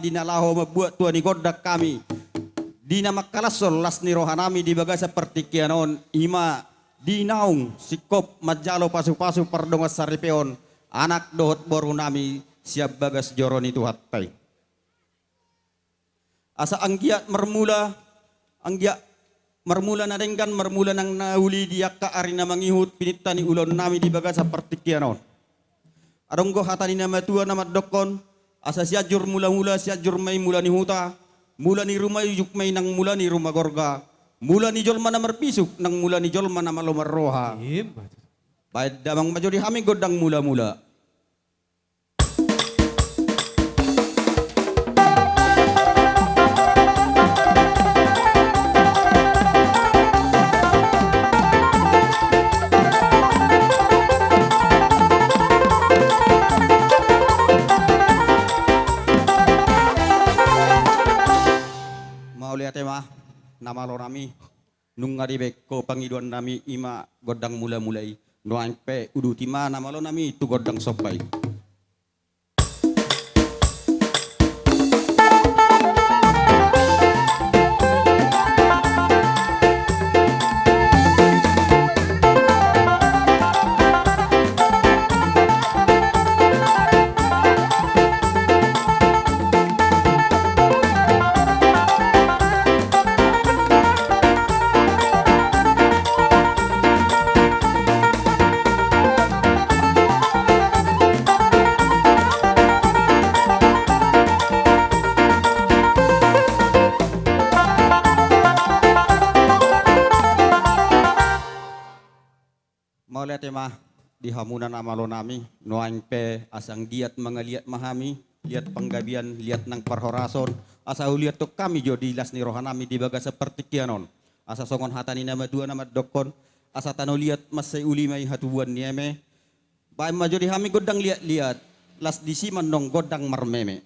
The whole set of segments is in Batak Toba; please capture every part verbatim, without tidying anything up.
na laho mambuat tua ni gondang hami di na mangkalashon las ni rohanami di bagasan partingkian on, i ma di naung singkop manjalo pasupasu pardongan saripeon anak dohot borunami sian bagas joro ni Tuhanta i. Asa anggiat marmula, anggiat marmula na denggan, marmula nang na uli di angka ari na mangihut, pininta ni ulaonnami di bagasan partingkian on. Adong do hata ni na matua na mandokkon, asa Sianjur Mulamula, Sianjur ma i mula ni huta, mula ni ruma ijuk ma i nang mula ni ruma gorga, mula ni jolma na marbisuk nang mula ni jolma na malo marroha. Ima tutu. Baen damang ma jo di hami gondang mulamula. Mauliate ma, na malonami. Nunga dibaen ho pangidoannami, i ma gondang mulamula i. Nuaeng pe uduti ma na malonami tu gondang somba i. Mauliate ma di hamuna na malonami, nuaeng pe asa anggiat mangaliat ma hami, liat panggabean, liat nang parhorason, asa huliathon hami jo di las ni rohanami di bagasan partingkian on. Asa songon hata ni na matua na mandokkon, asa tano liat mansai uli ma i hatubuan ni eme. Baen ma jo di hami gondang liat-liat, las disi ma annon gondang marmeme.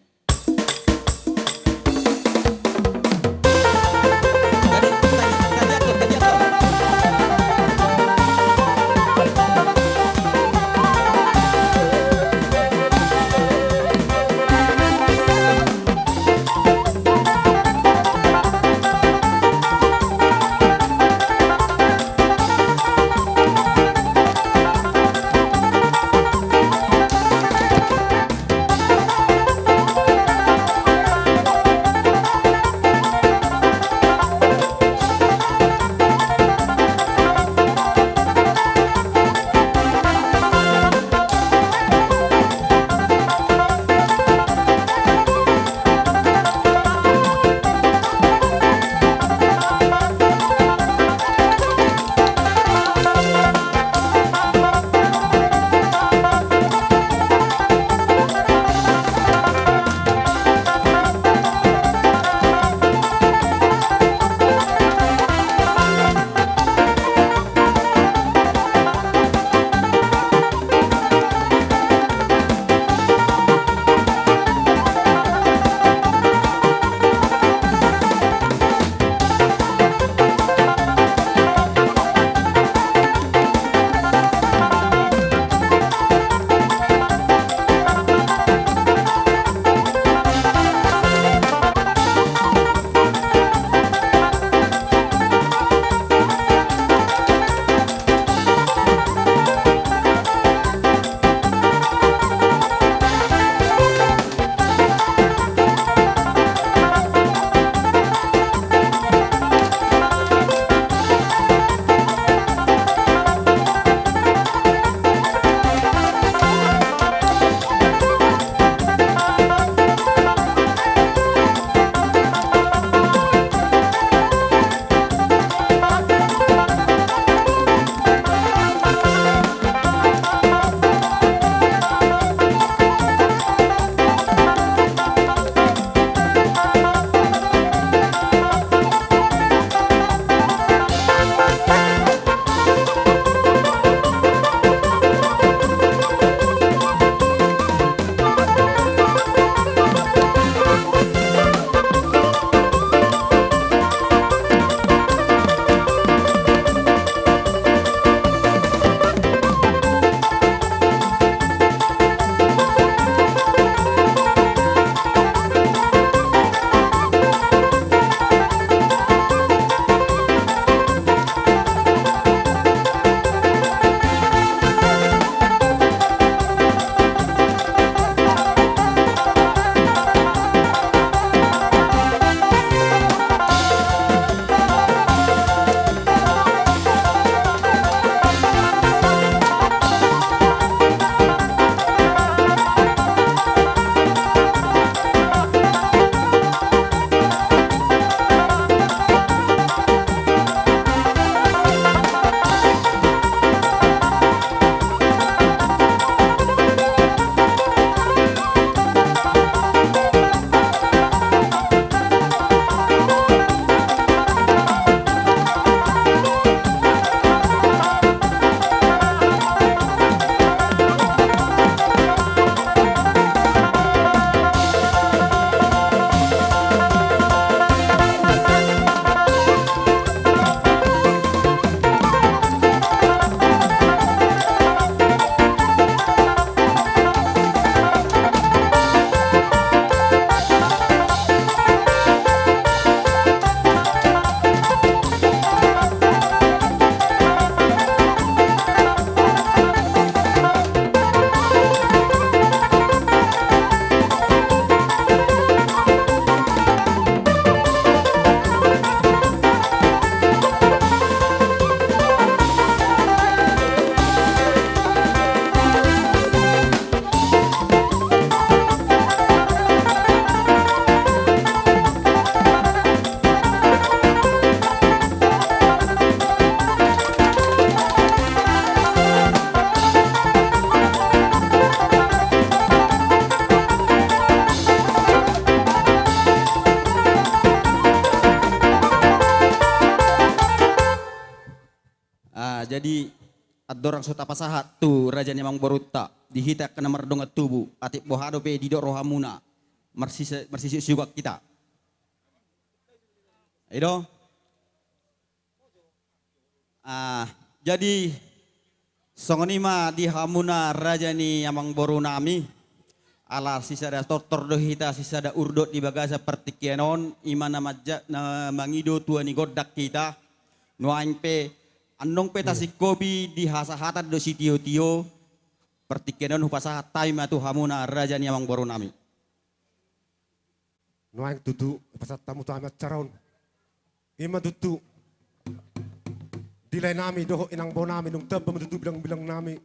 Jadi, andorang so tapasahat tu raja ni amangborunta, di hita angka na mardongan tubu, atik boha dope didok rohamuna, marsisa-, marsisiukon hita. I do? Ah, jadi, songon i ma di hamuna raja ni amangborunami, ala sisada tortor do hita, sisada urdot di bagasan partingkian on, i ma na manja-, na mangido tua ni gondang hita, nuaeng pe, annon pe, hmm, tasingkopi di hasahatan dohot sitiotio, partingkian on hupasahat hami ma tu hamuna raja ni amangborunami. Nuaeng tutu, pasahat hamu tu hami acara on. I ma tutu, di laenami dohot inang bonami, dung tamba ma tutu bilangbilangnami.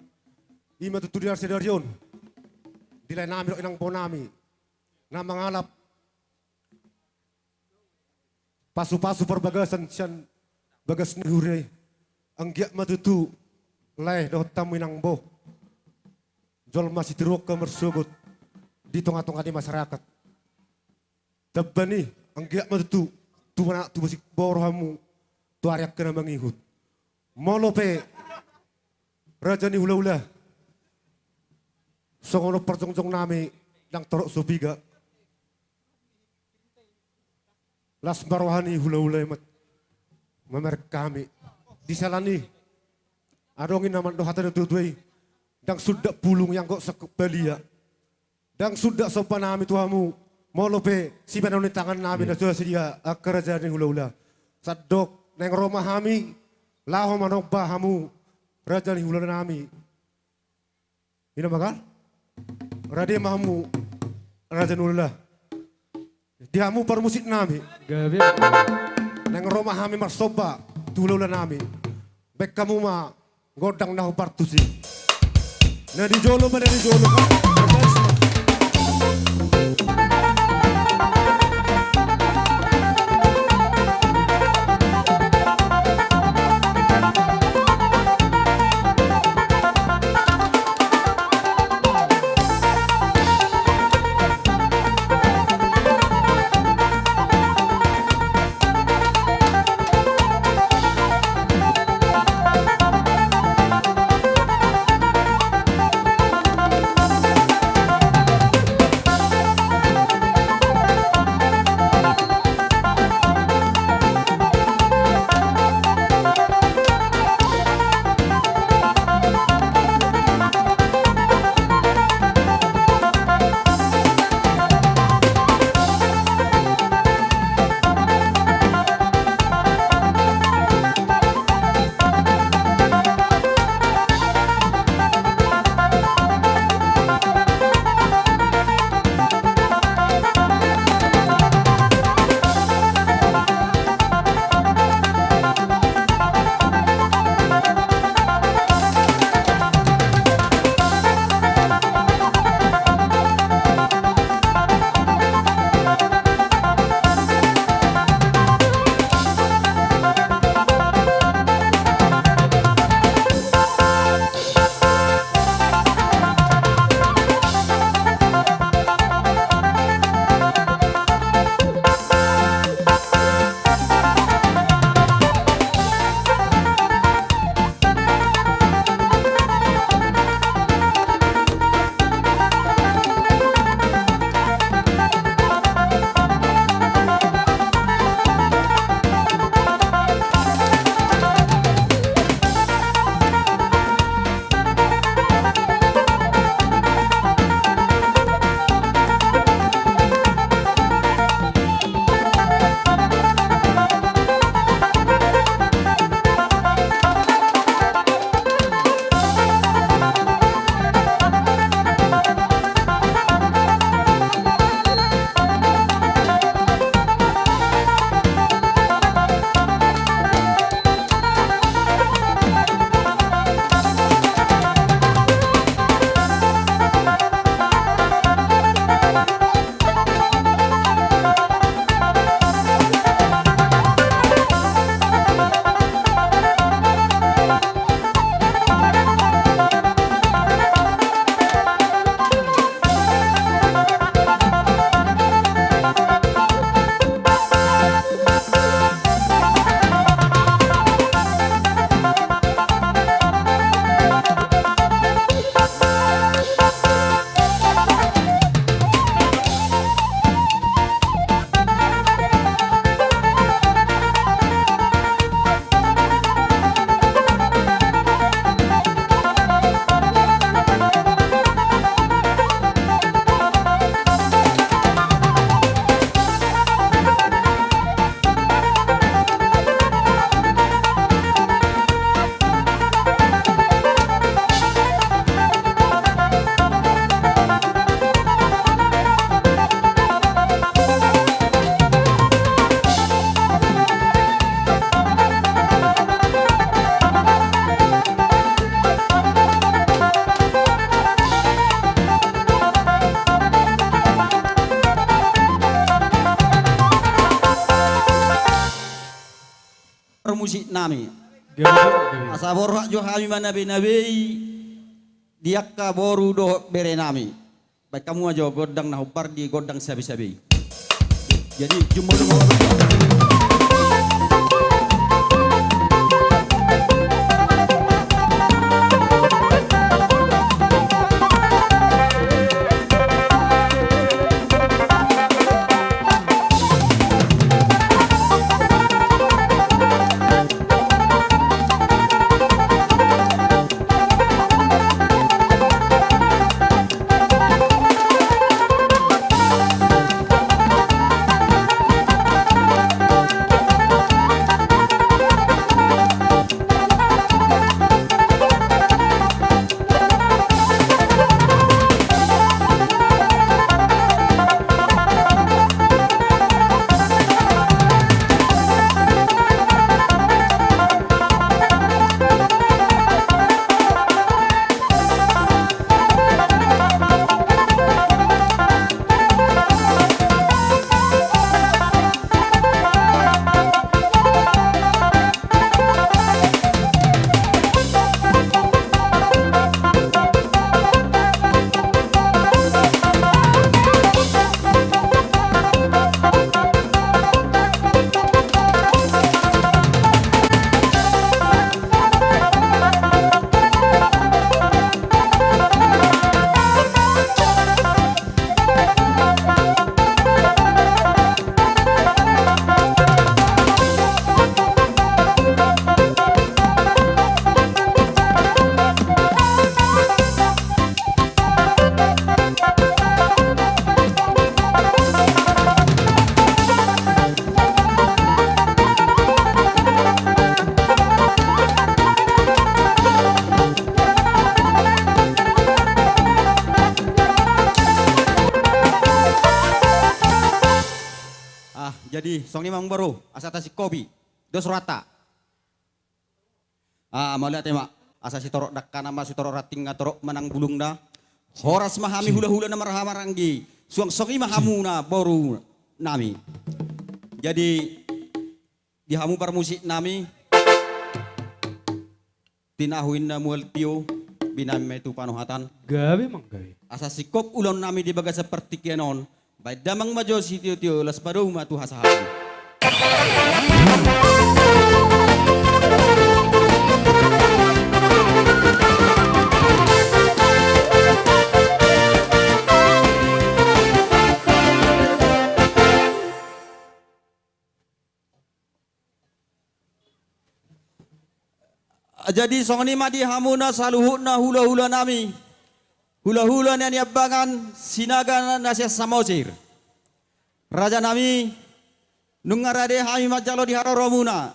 I ma tutu di ari sadari on, di laenami dohot inang bonami, na mangalap pasupasu parbagasan sian bagas ni huria i. Anggiat ma tutu lae dohot hamu inang boru, jolma sitiruon hamu marsogot di tongatonga ni masyarakat. Tamba ni, anggiat ma tutu tubu anak tubu boru hamu tu ari angka na mangihut. Molo pe raja ni hulahula, songon on parjongjongnami, ndang torop so piga. Las ma roha ni hulahula i ma mamereng hami. Di siala ni i, adong i na mandok hata ni natuatua i, ndang sundat pulung ianggo sangkut balia. Ndang sundat sombanami tu hamu, molo pe sibahenon ni tangannami, hmm, na so sadia angka raja ni hulahula. Sandok naeng ro ma hami laho manomba hamu raja ni hulahulanami. I do ma, kan? Rade ma hamu, raja ni hulahula. Di hamu parmusiknami. Gabe. Naeng ro ma hami marsomba tu hulahulanami. Baen hamu ma gondang na hombar tusi. Na di jolo ma, na di jolo ma. parmusik nami. Gabe, gabe. Asa borhat jo hami manabe-nabei di angka boru dohot bere nami. Baen hamu ma jo gondang na hombar di gondang sabe-sabe i. Jadi, jumolo. Ah, jadi songon i ma amang boru, asa tasingkopi. Dos rohanta. Ah, mauliate ma. Asa sitorop dangkana ma, sitorop rantingna, torop manang bulungna. Horas ma hami hulahula na marhahamaranggi. Suang songon i ma hamuna boru nami. Jadi, di hamu parmusik nami, tinahu inna mual tio, binahen ma i tu panohatan. Gabe, amang, gabe. Asa singkop ulaon nami di bagasan partingkian on, baen damang ma jo sitiotio, laos padomu ma tu hasahaton. Jadi songon i ma di hamuna saluhutna hulahula nami, hulahula na niambangan Sinaga na sian Samosir. Raja nami, nunga rade hami manjalo di haroromuna.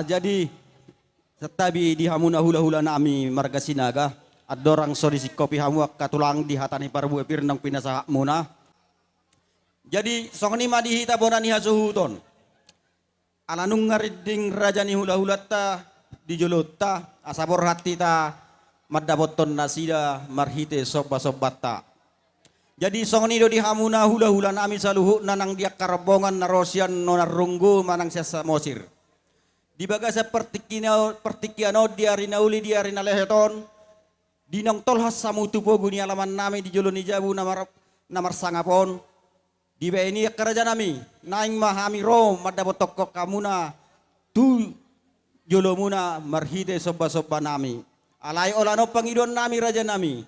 Jadi, santabi di hamuna hula-hula nami marga Sinaga, andorang so disingkopi hamu angka tulang di hata ni parbue pir naung pinasahatmuna. Jadi, songon i ma di hita bona ni hasuhuton. Ala nunga rinding raja ni hula-hulanta di jolonta, asa borhat hita mandapothon nasida marhite somba-sombanta. Jadi, songon i do di hamuna hula-hula nami saluhutna nang di angka rombongan na ro sian Nonarunggu manang sian Samosir. Di bagasan partingkian, partingkian on, di ari na uli, di ari na lehet on, di naung tolhas hamu tu pogu ni alaman nami di jolo ni jabu na mar-, na marsangap on, dibaen i angka raja nami, naeng ma hami ro mandapothon hamuna tu jolomuna marhite somba-somba nami. Alai holan on pangidoan nami raja nami,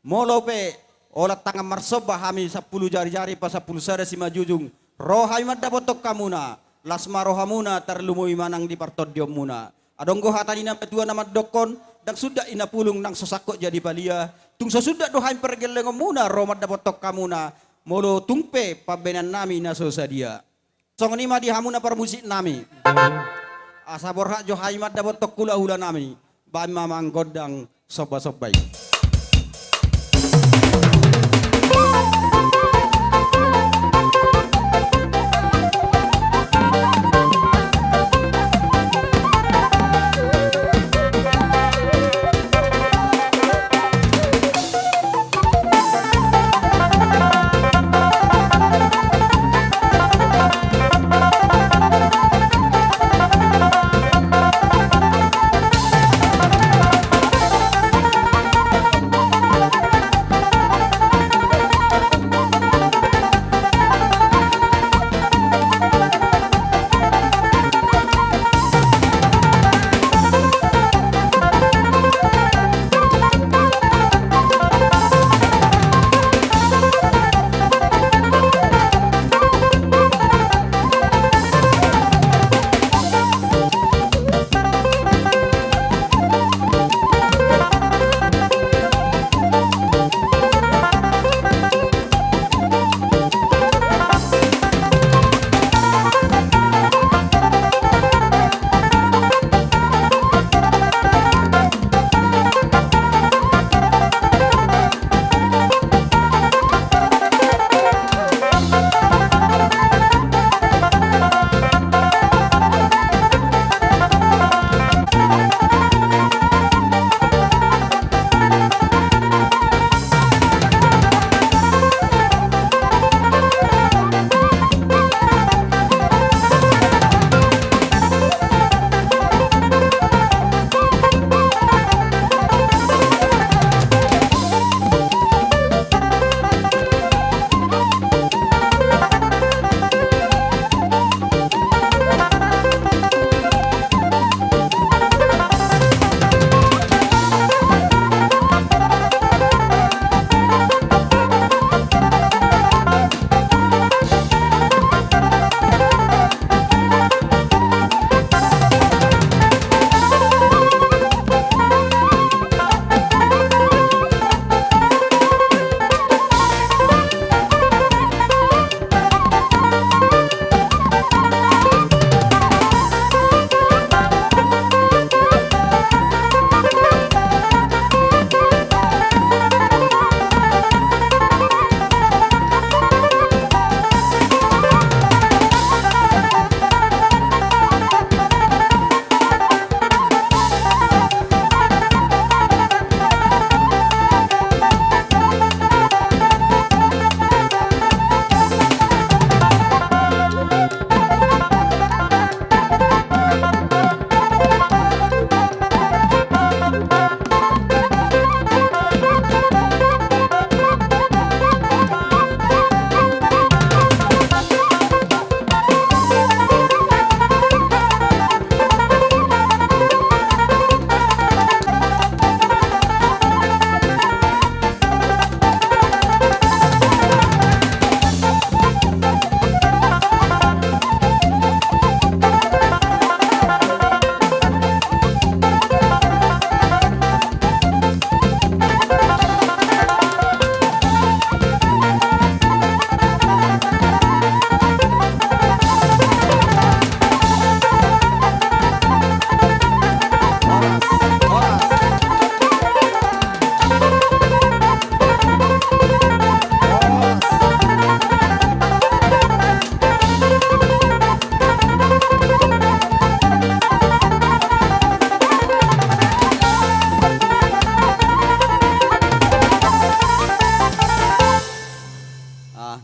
molo pe holan tangan marsomba hami sampulu jari-jari pasampulu sada simanjujung, ro hami mandapothon hamuna, las ma rohamuna tarlumobi manang di partondionmuna. Adong do hata ni na matua na mandokkon, ndang sundat i na pulung nang so sangkot jadi palia, tung so sundat do hami pargellengonmuna ro mandapothon hamuna, molo tung pe pambahenan nami na so sadia. Songon i ma di hamuna parmusik nami. Asa borhat jo hami mandapothon hula-hula nami, baen ma manggondang somba-somba i.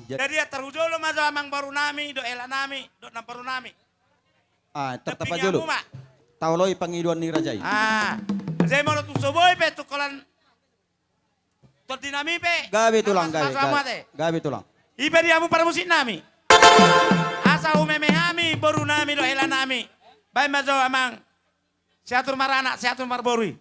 Jadi, antar hu jolo ma jo amangboru nami dohot hela nami dohot namboru nami. Ah, tetap jolo. Taoloi pangidoan ni raja i. Ah, jadi molo tung so boi pe tung holan tondi nami pe. Gabe tulang, gabe, gabe tulang. I pe di hamu parmusik nami. Asa humeme hami boru nami dohot hela nami. Baen ma jo amang. Siatur maranak, siatur marboru i.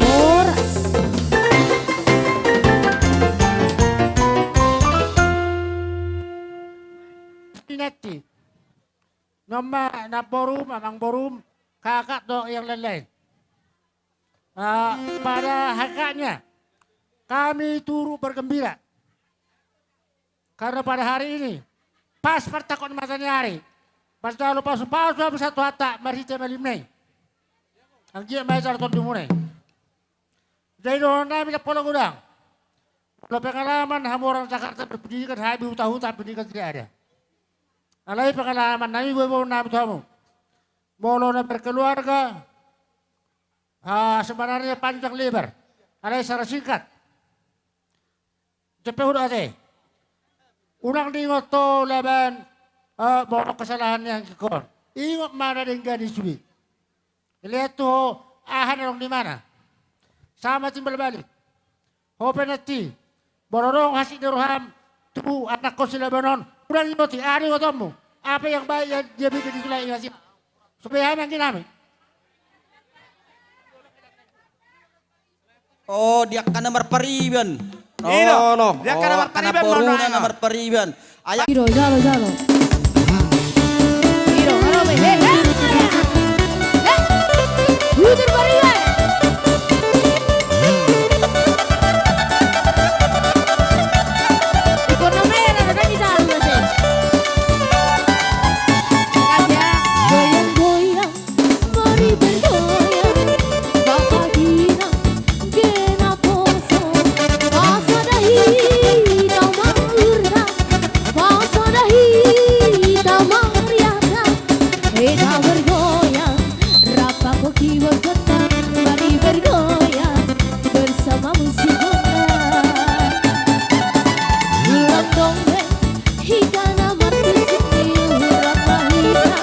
Horas. Nanti. Nama namborum, amangborum, kakak dohot yang lain-lain. Ah, pada hakikatnya, kami turut bergembira. Karena pada hari ini, pas partangkok ni mata ni ari, marjalo pasupasu hamu sahat tu Tuhanta marhite malim na i. Anggiat ma i jala tondimuna i. Jadi dohonon nami, ndang pola godang. Molo pengalaman hamu orang Jakarta berpendidikan, hami huta-huta pendidikan tidak ada. Alai pengalaman nami, boa-boa nami tu hamu. Molo na berkeluarga, ah, sebenarnya panjang lebar. Alai secara singkat. Cepe hudok ate. Unang diingot ho laban, eh, molo kesalahan ni anggikon. Ingot ma na denggan i sude. Lean tu ho aha na adong di mana. Sama timbal balik. Ho pe nanti, molo adong hansit ni roham tu anakkon silaban on, unang ingoti, aha do ingotonmu? Apa yang baik yang dia bikin, itulah yang hasil. Supaya hami anggi nami. Oh, di angka na marpariban. Ido, oh, no. Di angka na marpariban, oh, angka na boru na marpariban. Aya. Ido, jalo, jalo. Ido, halo, be. He, he, he. Putar pariban. Ekonomi ya, ada kan di sana, sih. Kasih ya. Goyang-goyang. Mari bergoyang, bapak gina, genap poso. Pasada hita mangurna, pasada hita mangriatna. Hita bergoyang, rap pangkoki bergoyang, mari bergoyang bersama musik gondang. Ulang dong, be. Hita na martusuk ni urat ma hita,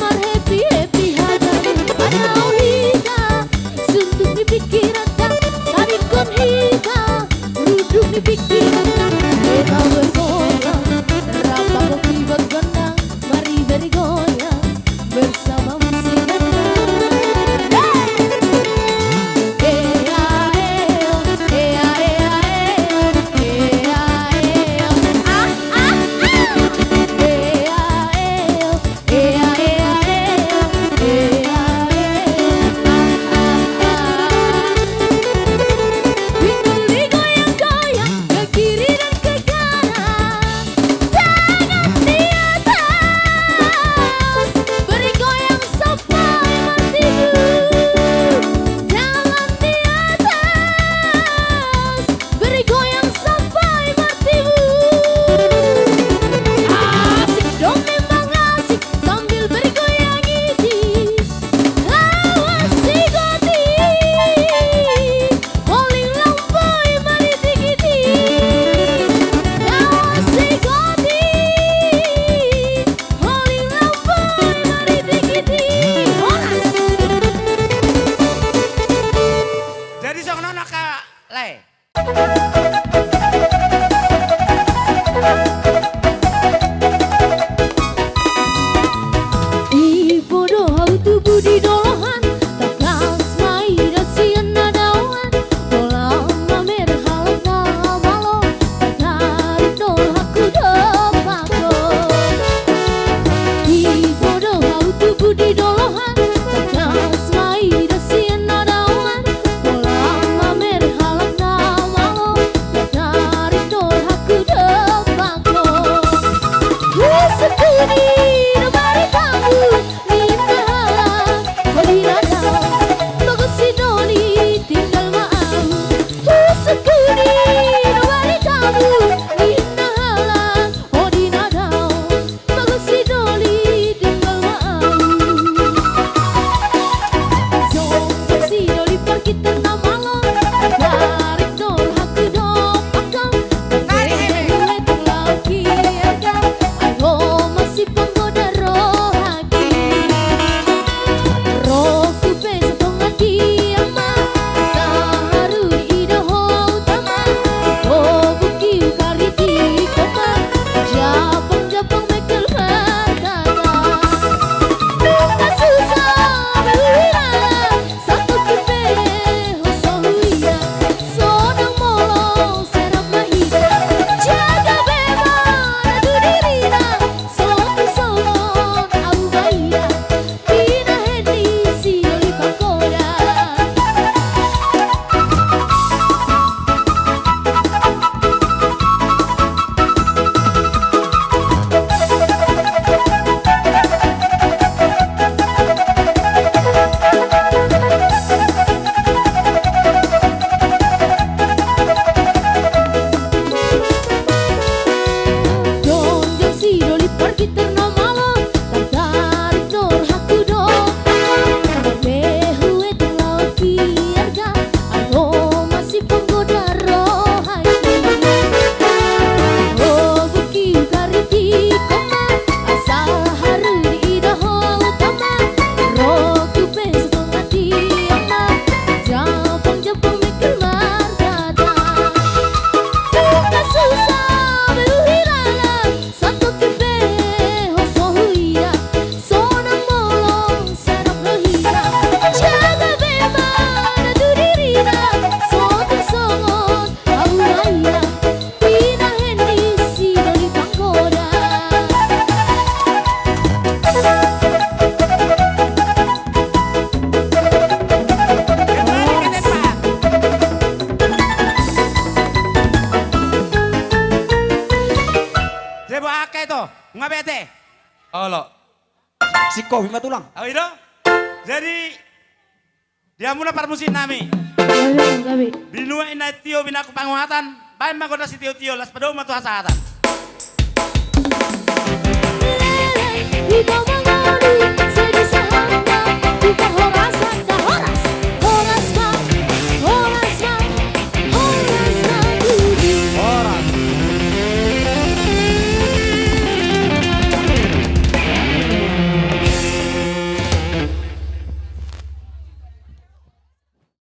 marhappy-happy hata. Panau hita, sundut ni pingkiranta, tadingkon hita, runduk ni pingkiranta. Hita bergoyang, rap pangkoki bergondang, mari bergoyang bersama musik gondang. Hey! Ea, eo, ea, ea, eo, ea, eo. Ah, ah, ah. Ea, eo, ea, ea, eo, ea, eo. Ah, ah, ah. Pinggul digoyang-goyang, ke kiri dan ke kanan. Tangan di atas, bergoyang sampai martibu. Tangan di atas, bergoyang sampai martibu. Asik dong, memang asik sambil bergoyang iti. Lawas si goti. Holing lampoi maritik-itik. Lawas si goti. Holing lampoi maritik-itik. Horas. Jadi songon on angka lae. Ipodo hau tubu di dolohan, tangkas ma ida sian na daoan, holan mamer halak na malo, tangkas do haku do pangko. Ipodo hau tubu di dolohan, tangkas ma ida sian na daoan, holan mamer halak na malo, Olo. Sikopi ma tulang. Au i do. Jadi di hamuna parmusik nami. Binua inna tio binakku panguatan. Baen ma gondang sitio-tio las padao ma tu hasahatan.